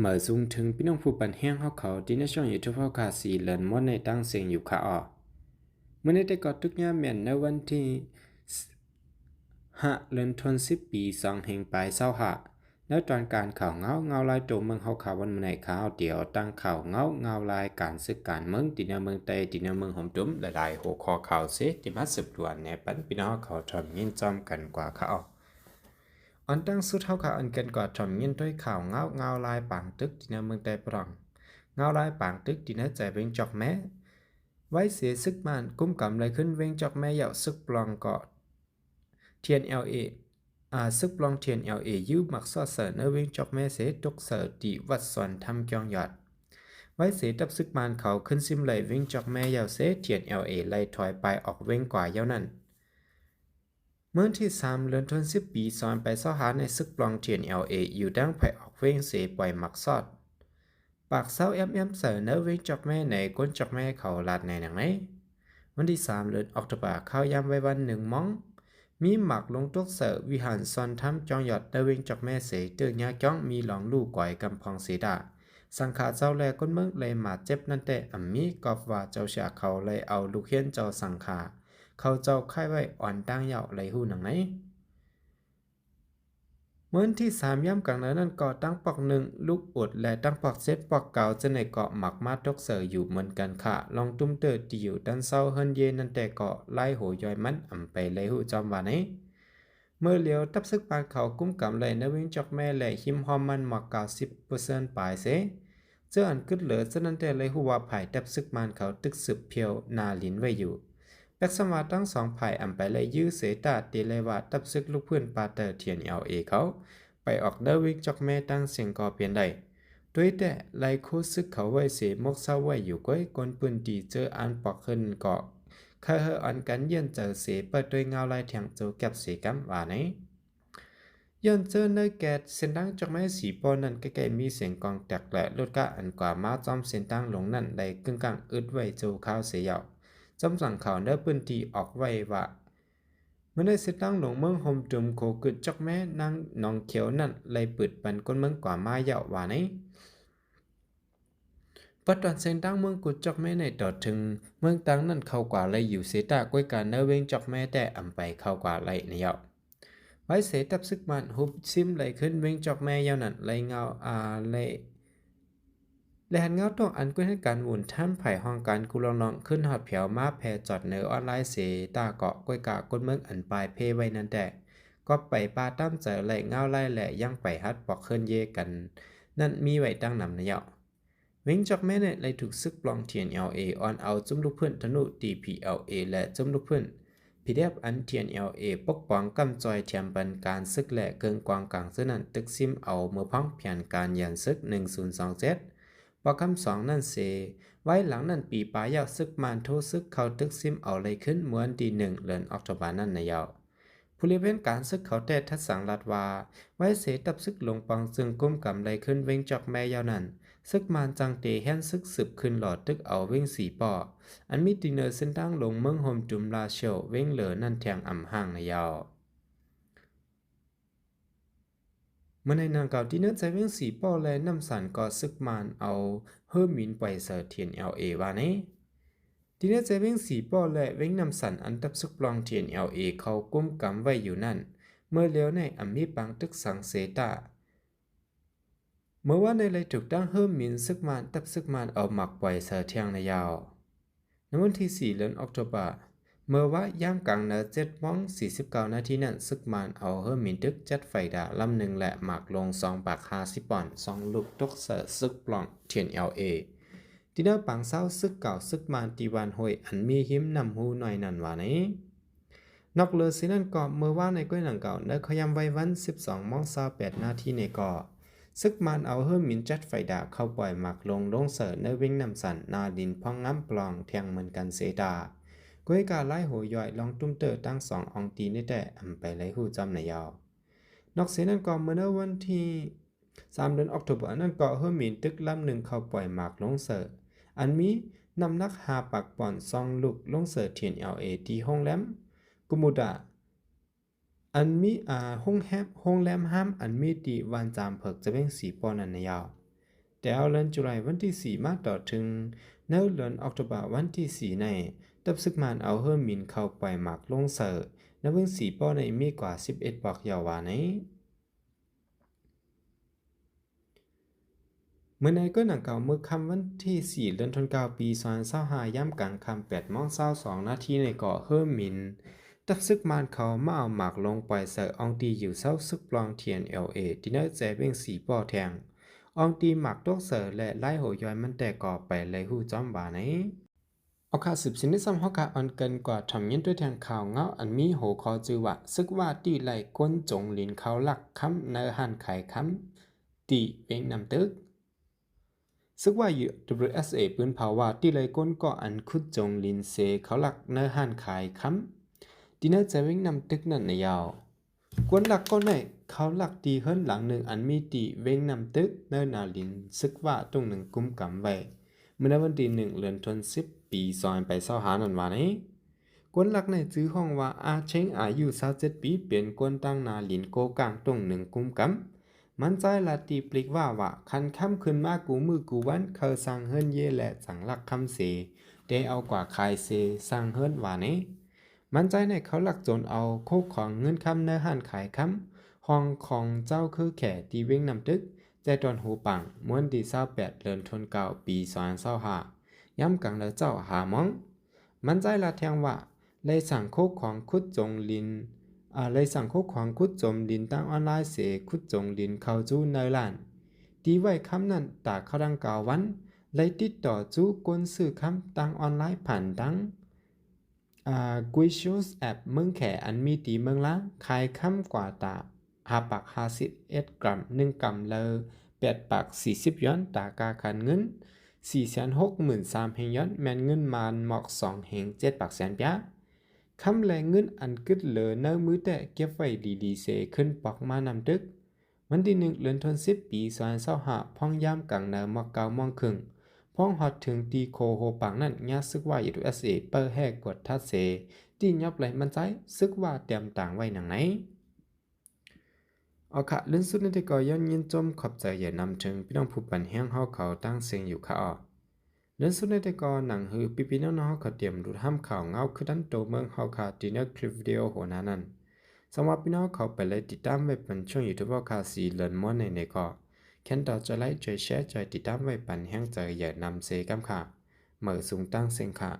ມາສູງເຖິງພີ່ນ້ອງຜູ້ປັນແຮງເຮົາເຂົາ ທີ່ໃນຊ່ອງຢູທູບເຮົາຂ້າ ສີ່ເລີນມ້ວນໃນຕັ້ງເສັງຢູ່ຄ່າເອາະ. ມື້ນີ້ແຕ່ກໍທຸກຍາມແມ່ນໃນວັນທີຫ້າເດືອນທັນວາ ປີສອງພັນປາຍຊາວຫ້າ ໃນຕອນການຂ່າວເງົາ ເງົາລາຍໂຕເມືອງເຮົາຂ້າ ວັນມື້ນີ້ຂ້າເອົາຕຽວຕັ້ງຂ່າວເງົາ ເງົາລາຍການສຶກການເມືອງ ທີ່ໃນເມືອງໃຕ້ ທີ່ໃນເມືອງໂຮມຕຸມ ຫຼາຍໆຫົວຂໍ້ຂ່າວເສ ທີ່ມາສືບດ່ວນແນະປັນພີ່ນ້ອງເຮົາເຂົາ ທ່ອນຍິນຈອມກັນກວ່າຄ່າເອາະ. ອັນຕັ້ງສຸດເຮົາຂ້າອັນກັນກວ່າທ່ອນຍິນດ້ວຍຂ່າວເງົາ ເງົາລາຍປາງຕຶກ ທີ່ໃນເມືອງໃຕ້ປຣອງ ເງົາລາຍປາງຕຶກ ທີ່ໃນໃຈເວງຈອກແມ້. ໄວເສ ຊຶກມ້ານກຸມກຳໄດ້ຂຶ້ນເວງຈອກແມ້ແລ້ວ ຊຶກປລອງກໍ TNLA ອາ ຊຶກປລອງ TNLA ຢື້ໝາກຊອດໃສ່ໃນເວງຈອກແມ້ເສ ຕົກໃສ່ທີ່ວັດສອນທຳກຽງຍອດ. ໄວເສ ທັບຊຶກມ້ານເຂົາຂຶ້ນຊິມໄລ່ເວງຈອກແມ້ແລ້ວເສ TNLA ໄລ່ຖອຍປາຍອອກເວງກວ່າຍາວນັ້ນ. ເມື່ອວັນທີສາມເດືອນທັນວາ ປີສອງພັນປາຍຊາວຫ້າ ໃນຊຶກປລອງ TNLA ຢື້ທາງໃຜອອກເວງເສ ປ່ອຍໝາກຊອດ ປາກຊາວແອມໆໃສ່ໃນເວງຈອກແມ້ ໃນຄົນຈອກແມ້ເຂົາລາດໃນໜັງໃນ. ວັນທີສາມເດືອນອອກໂຕບາ ຂ່າວຍາມໄວວັນໜຶ່ງໂມງ ມີໝາກລົງຕົກໃສ່ວິຫານຊອນທຳຈອງຍອດໃນເວງຈອກແມ້ເສ ເຕີຍຍາກຈ້ອງມີລອງລູກອຍກຳພອງເສຕາ ສັງຂາເຈົ້າແລຄົນເມືອງໄດ້ມາເຈັບນັ້ນແຕ່ອຳມີ ກອບວ່າເຈົ້າຊາເຂົາໄດ້ເອົາລູກຮຽນເຈົ້າສັງຂາ ເຂົາເຈົ້າຄ້າຍໄວ້ອ່ອນຕ່າງເຍົາໄດ້ຮູ້ໜັງໃນ. ເມື່ອວັນທີສາມ ຍາມກາງເດີນນັ້ນກໍ ຕັ້ງປອກໜຶ່ງ ລູກອຸດ ແລະ ຕັ້ງປອກເຈັດ ປອກເກົ້າ ຈັ່ງໃດກໍມັກມາຕົກເສີຢູ່ເໝືອນກັນຄ່າ ລອງຕຸ້ມເຕີທີ່ຢູ່ດ້ານເຊົາເຮືອນເຢນັ້ນແຕ່ກໍ ຫຼາຍໂຫຢອຍມັນອຳໄປໄດ້ຮູ້ຈອມວ່າໃນ. ເມື່ອລຽວ ທັບຊຶກບ້ານເຂົາກຸມກຳໄດ້ໃນເວງຈອກແມ້ ແລະ ຮິມຮອບມັນໝາກເກົ້າສິບເປີເຊັນປາຍເສ ເຈົ້າອັນກຶດເຫຼືອສະນັ້ນແຕ່ໄດ້ຮູ້ວ່າ ຝ່າຍທັບຊຶກບ້ານເຂົາຕຶກສືບພຽວໜ້າລິນໄວ້ຢູ່. ແປກສຳວ່າທັງສອງຝ່າຍອຳໄປໄລ່ຢື້ເສຕາ ເຕໄລວ່າທັບຊຶກລຸກຟື້ນປາເຕີ TNLA ເຂົາໄປອອກເດີເວງຈອກແມ້ຕັ້ງເສັງກໍເປັນໄດ້. ໂດຍແຕ່ໄລ່ໂຄຊຶກເຂົາໄວ້ເສ ໝົກເຊົາໄວ້ຢູ່ກ້ວຍ ຄົນພື້ນທີ່ເຈີອັນປອກຂຶ້ນກໍ ຄາເຮີອັນກັນຢ້ຽນເຈີເສ ເປີດດ້ວຍເງົາລາຍແທງໂຈແກັບເສກຳວ່າໃນ. ຍ້ອນເຈີໃນແກດເສັ້ນທາງຈອກແມ້ສີປໍນັ້ນ ໃກ້ໆມີສຽງກອງແຕກ ແລະ ລົດກະອັນກວ່າມາຈອມເສັ້ນທາງຫຼົງນັ້ນໄດ້ກຶ້ງກັງອຶດໄວ້ຊົ່ວຄາວເສຍເຍົາ. ຈອມສັງເຂົາໃນພື້ນທີ່ອອກໄວ້ວ່າ ເມື່ອໃນເສັ້ນທາງຫຼົງເມືອງໂຮມຕຸມ ໂຄກຶດຈອກແມ້ນາງໜອງຂຽວນັ້ນໄດ້ປຶດປັນຄົນເມືອງກວ່າມາເຍົາວ່າໃນ. ປັດຕອນເສັ້ນທາງເມືອງກຸດຈອກແມ້ໃນຕໍ່ເຖິງເມືອງຕ່າງນັ້ນເຂົ້າກວ່າໄດ້ຢູ່ເສຕາ ກ້ວຍການໃນເວງຈອກແມ້ແຕ່ອຳໄປເຂົ້າກວ່າໄດ້ໃນເຍົາ. ໄວເສທັບຊຶກບ້ານຮຸບຊິມໄດ້ຂຶ້ນເວງຈອກແມ້ເຍົານັ້ນໄດ້ເງົາ ອາ ໄດ້ ແລະ ຫັນເງົາຕ້ອງອັນກ້ວຍເຮັດການວຸນທ່ານຝ່າຍຫ້ອງການກູລອງໆ ຂຶ້ນຮອດແຜວມາແຜ່ຈອດເນີອອນລາຍເສຕາເກາະ ກ້ວຍກາຄົນເມືອງອັນປາຍເພໄວ້ນັ້ນແຕ່ ກໍໄປປ່າຕາມໃຈໄລ່ເງົາລາຍ ແລະ ຍັງໄປຫັດປອກເຮືອນເຢກັນນັ້ນມີໄວ້ຕັ້ງນຳໃນເຍົາ. ເວງຈອກແມ້ໄດ້ຖືກຊຶກປລອງ TNLA ອ່ອນເອົາຈຸ້ມລູກພື້ນທະນຸ TPLA ແລະ ຈຸ້ມລູກພື້ນ PDF ອັນ TNLA ປົກປ້ອງກຳຈ່ອຍແຖມປັນການຊຶກ ແລະ ເຄື່ອງກອງກາງຊຶກນັ້ນ ຕຶກຊິມເອົາເມືອພອງແຜນການຢ້ຽນຊຶກ ໜຶ່ງສູນສອງເຈັດ ປອກຄຳສອງນັ້ນເສ. ໄວ້ຫຼັງນັ້ນປີປາຍເຍົາ ຊຶກມ້ານໂທຊຶກເຂົ້າຕຶກຊິມເອົາໄດ້ຄືນເມື່ອວັນທີໜຶ່ງເດືອນອອກໂຕບານັ້ນໃນເຍົາ. ຜູ້ລຽບວຽນການຊຶກເຂົາແຕ່ທັດສັງລັດວ່າ ໄວເສທັບຊຶກຫຼົງປອງເຊິ່ງກຸມກຳໄດ້ຄືນເວງຈອກແມ້ເຍົານັ້ນ ຊຶກມ້ານຈັ່ງເຕແຮນຊຶກສືບຂຶ້ນຫຼໍ່ຕຶກເອົາເວງສີປໍ ອັນມີຕີເນີເສັ້ນທາງຫຼົງເມືອງໂຮມຕຸມລາຊຽວ ເວງເລີນັ້ນແທງອຳຮ່າງໃນເຍົາ. ເມື່ອໃນນາງກ່າວ ທີ່ເນີໃຈເວງສີປໍ ແລະ ນ້ຳສັນ ກໍຊຶກມ້ານເອົາເຮີມິນປ່ອຍໃສ່ TNLA ວ່າໃນ. ທີ່ເນີໃຈເວງສີປໍ ແລະ ເວງນ້ຳສັນ ອັນທັບຊຶກປລອງ TNLA ເຂົາກຸມກຳໄວ້ຢູ່ນັ້ນ ເມື່ອລຽວໃນອຳມີປາງຕຶກສັງເສຕາ. ເມື່ອວານໃນໄດ້ຖືກຕັ້ງເຮີມິນຊຶກມ້ານ ທັບຊຶກມ້ານເອົາໝາກປ່ອຍໃສ່ແທງໃນເຍົາ. ໃນວັນທີສີ່ເດືອນອອກໂຕບາ ເມື່ອວາຍາມກາງນາເຈັດໂມງສີ່ສິບເກົ້ານາທີນັ້ນ ຊຶກມ້ານເອົາເຮີມິນຕຶກຈັດໄຟດາລຳໜຶ່ງ ແລະ ໝາກລົງສອງປາກຫ້າສິບປອນສອງລູກຕົກໃສ່ຊຶກປລອງ TNLA ທີ່ແນວປາງເຊົາຊຶກເກົ່າຊຶກມ້ານທີ່ບ້ານຫ້ວຍ ອັນມີຮິມນ້ຳຮູນ້ອຍນັ້ນວ່າໃນ. ນອກເຫຼືອເສນັ້ນກໍ ເມື່ອວານໃນກ້ວຍດັ່ງກ່າວ ໃນຄະຍາມໄວວັນສິບສອງໂມງຊາວແປດນາທີນີ້ກໍ ຊຶກມ້ານເອົາເຮີມິນຈັດໄຟດາເຂົ້າປ່ອຍໝາກລົງລົງເສີນໃນເວງນ້ຳສັນ ນາດິນພອງງາມປລອງແທງເໝືອນກັນເສຕາ. ກ້ວຍກາຫຼາຍໂຫຢອຍລອງຕຸ້ມເຕີທັງສອງອອງຕີນີ້ແຕ່ອຳໄປໄດ້ຮູ້ຈຳໃນເຍົາ. ນອກເສນັ້ນກໍ ເມື່ອໃນວັນທີ ສາມເດືອນອອກໂຕບານັ້ນກໍ ເຮີມິນຕຶກລຳໜຶ່ງເຂົ້າປ່ອຍໝາກລົງເສີນ ອັນມີນ້ຳໜັກຫ້າປາກປອນສອງລູກລົງເສີນ TNLA ທີ່ໂຮງແຮມກຸມຸດາ ອັນມີ ອາ ໂຮງແຮມ ໂຮງແຮມຮາມ ອັນມີທີ່ບ້ານຈາມເຜິກ ຈະເວັງສີປໍນັ້ນໃນເຍົາ. ແຕ່ເອົາເດືອນຈຸລາຍວັນທີສີ່ມາຕໍ່ເຖິງໃນເດືອນອອກໂຕບາວັນທີສີ່ໃນ ທັບຊຶກມານເອົາເຮີມິນເຂົ້າປ່ອຍໝາກລົງໃສ່ໃນເມືອງສີປໍ້ໃນມີກວ່າສິບເອັດປອກເຍົາວ່າໃນ ເມື່ອໃນກໍດັ່ງກ່າວ ມື້ຄ່ຳວັນທີສີ່ເດືອນທວນເກົ້າປີສອງພັນຊາວຫ້າ ຍາມກາງຄ່ຳແປດໂມງຊາວສອງນາທີໃນກໍເຮີມິນ ທັບຊຶກມານເຂົ້າມາເອົາໝາກລົງປ່ອຍໃສ່ອ່ອງຕີຢູ່ເຊົາຊຶກປອງ TNLA ທີ່ໃນແຈເວັງສີປໍ້ແທງ ອ່ອງຕີໝາກຕົກໃສ່ ແລະ ລາຍໂຫຍ້ອຍມັນແຕກກໍໄປເລີຍຮູ້ຈ້ອມວ່າໃນ. ເອົາຄ່ະ ສືບເສັ້ນນີ້ຊ້ຳເຮົາກະອ່ອນເກີນກວ່າ ທ່ານຍິນດ້ວຍແທງຂ່າວເງົາອັນມີຫົວຂໍ້ຊື່ວ່າ ຊຶກວ່າຕີໄລ່ກົນຈົງລິນເຂົ້າລັກຄຳໃນຮ້ານຂາຍຄຳ ທີ່ເວັງນ້ຳຕຶກ. ຊຶກວ່າ UWSA ປືນເຜົາວ່າ ຕີໄລ່ກົນກໍອັນຂຸດຈົງລິນເສເຂົ້າລັກໃນຮ້ານຂາຍຄຳ ທີ່ໃນແຈເວັງນ້ຳຕຶກນັ້ນນະຍາວ. ກົນລັກກໍໄດ້ເຂົ້າລັກທີ່ເຮືອນຫຼັງໜຶ່ງອັນມີທີ່ເວັງນ້ຳຕຶກ ໃນນາລິນຊຶກວ່າຕົງໜຶ່ງກຸມກຳໄວ້ ເມື່ອໃນວັນທີໜຶ່ງເດືອນທວນສິບປີສອງພັນຊາວຫ້ານັ້ນວ່າໃນ. ກົນລັກໃນຊື່ຮ້ອງວ່າ ອາເຊັງ ອາຍຸຊາວເຈັດປີ ເປັນຄົນຕັ້ງນາລິນໂກກາງຕົງໜຶ່ງກຸມກຳ. ມັນໃຊ້ລາຕີປລີກວ່າວ່າ ຄັນຄຳຂຶ້ນມາກູ່ມື້ກູ່ວັນ ເຂົາສ້າງເຮືອນເຢ ແລະ ສັ່ງລັກຄຳເສ ແຕ່ເອົາກວ່າຂາຍເສສ້າງເຮືອນວ່າໃນ. ມັນໃຊ້ໃນເຂົາລັກໂຈນເອົາໂຄຂອງເງິນຄຳໃນຮ້ານຂາຍຄຳ ຫ້ອງຂອງເຈົ້າຄືແຂທີ່ເວັງນ້ຳຕຶກ ແຈຕອນໂຮປາງ ມື້ວັນທີຊາວແປດເດືອນທວນເກົ້າປີສອງພັນຊາວຫ້າ ຍາມກາງເດືອນເຊົ້າຫ້າໂມງ. ມັນໃຊ້ລາແທງວ່າ ໄລ່ສັ່ງໂຄຂອງຂຸດຈົງລິນ ອາ ໄລ່ສັ່ງໂຄຂອງຂຸດຈົມລິນທາງອອນລາຍເສ ຂຸດຈົງລິນເຂົ້າສູ່ໃນຮ້ານ ທີ່ໄວ້ຄຳນັ້ນຕາກເຂົ້າດັ່ງກ່າວວັນ ໄລ່ຕິດຕໍ່ສູ່ຄົນຊື້ຄຳທາງອອນລາຍຜ່ານທາງ ອາ Guicius App ເມືອງແຂ ອັນມີທີ່ເມືອງລາງ ຂາຍຄຳກວ່າຕາ ຫ້າປາກຫ້າສິບເອັດກຣາມ ໜຶ່ງກຳລະແປດປາກສີ່ສິບຢອນ ຕາກາຂັນເງິນສີ່ແສນຫົກໝື່ນສາມແຫ່ງຢອນ ແມ່ນເງິນມານມອກສອງແຫ່ງເຈັດປາກແສນປຽ. ຄຳແລະເງິນອັນກຶດເຫຼືອໃນມືແຕ້ເກັບໄວ້ດີໆເສ ຂຶ້ນປອກມານ້ຳຕຶກ. ວັນທີໜຶ່ງເດືອນທວນສິບປີສອງພັນຊາວຫ້າ ພອງຍາມກາງນາມອກເກົ້າໂມງເຄິ່ງ ພອງຮອດເຖິງທີ່ໂຄໂຮປາງນັ້ນ ຍາດຊຶກວ່າ UWSA ເປີແຮ່ກວດທັດເສ ທີ່ຍອບໄລ່ມັນໃຊ້ ຊຶກວ່າຕຽມຕາງໄວ້ໜັງໃນ. ເອົາຄະ ເລື່ອງສຸດໃນແຕ່ກໍຍ້ອນຍິນຊົມຂອບໃຈຢ່ານຳເຖິງພີ່ນ້ອງຜູ້ປັນແຮງເຮົາເຂົາຕ່າງເສັງຢູ່ຄະເອາະ. ເລື່ອງສຸດໃນແຕ່ກໍໜັງຫືພີ່ໆນ້ອງໆເຮົາເຂົາຕຽມລຸດຫ້າມຂ່າວເງົາຄືດັນໂຕເມືອງເຮົາຄະ ທີ່ໃນຄລິບວິດີໂອຫົວໜ້ານັ້ນ. ສຳລັບພີ່ນ້ອງເຂົາໄປໄລ່ຕິດຕາມໄວ້ປັນຊ່ອງ YouTube ເຮົາຄະ ສີເລີນມ່ວນໃນໃນກໍ ແຄ້ນຕໍ່ຈອຍໄລ ຈອຍແຊ ຈອຍຕິດຕາມໄວ້ປັນແຮງໃຈຢ່ານຳເສກຳຄະ. ເໝີສູງຕ່າງເສັງຄະ.